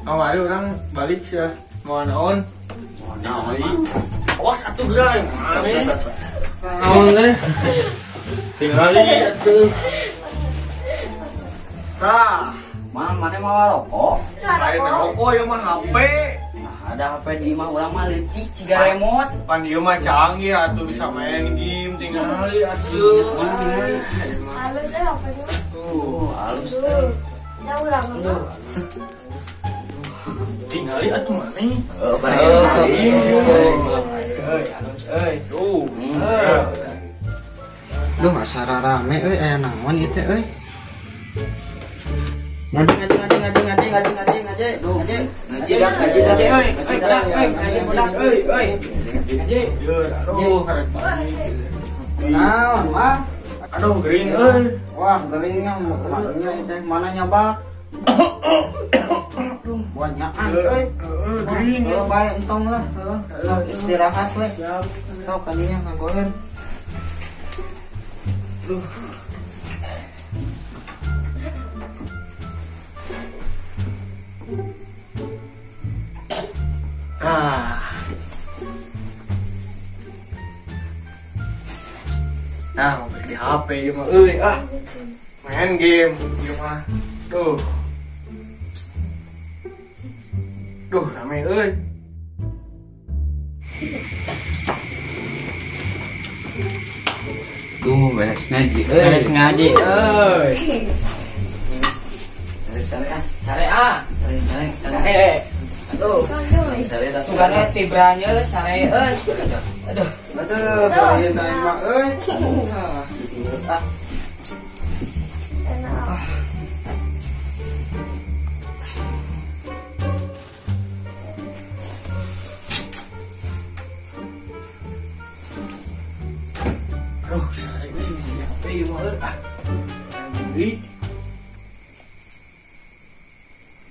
Kamari urang balik ya. Mau naon? Mau naon? Awas atuh geura maneh. Naon teh? Tingali atuh. Tah, mana mawa rokok? Lain rokok ieu mah HP. Nah, ada HP di imah urang mah leutik ciga remote. Pan ieu mah canggih atuh bisa main game tingali atuh. Halus euy HP mah. Tuh, halus euy. Da urang mah. Tingali atuh maneh. Heuh, euy, halus euy. Tuh. Duh, asa rame euy aya naon ieu teh euy. Ngaji ngaji ngaji ngaji ngaji ngaji ngaji ngaji ngaji ngaji euy ngaji budak euy euy ngaji aduh karek balik naon mah aduh gering euy wah geringnya maknya itu mana nyabak banyakan euy gering bae entong lah sok istirahat we sok kalinya ngagoler. Duh. Ah. Nah, mau beli HP ieu mah euy ah. Main game ieu mah. Duh. Duh, rame euy. Duh, beres ngaji euy. Beres ngaji euy. Beres sare ah. Sare ah. Sare sare sare. Aduh. Sugana tibranya sare euy. Aduh. Aduh, bari mah euy. Ah. Enak. Aduh, sare euy HP ieu mah euy ah. Beli.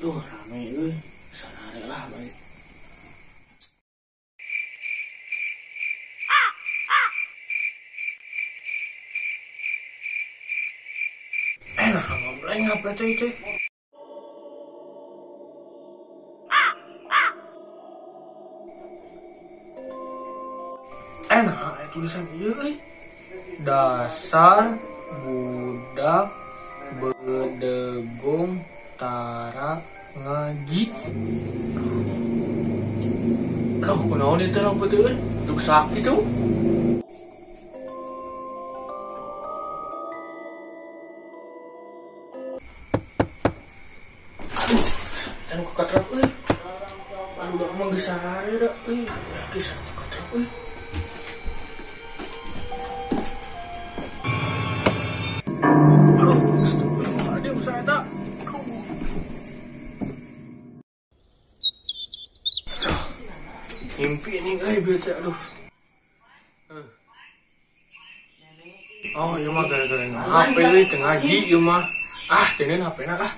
Duh, rame euy. Sarare lah bae. Enak ngobrol HP teh teh. Enak tulisan ieu euy. Dasar budak bedegong tara ngaji. Aduh, kunaon ieu teh lampu teh euy? Duk sakit tuh. Aduh, sakitan ku katrap euy. Aduh, da mah geus sare da euy. Geus katrap euy. Aduh, astagfirullahaladzim saya tak. Mimpi nih euy bete aduh. Oh, ieu mah gara-gara HP euy teu ngaji ieu mah. Ah, teuneun HP-na ah.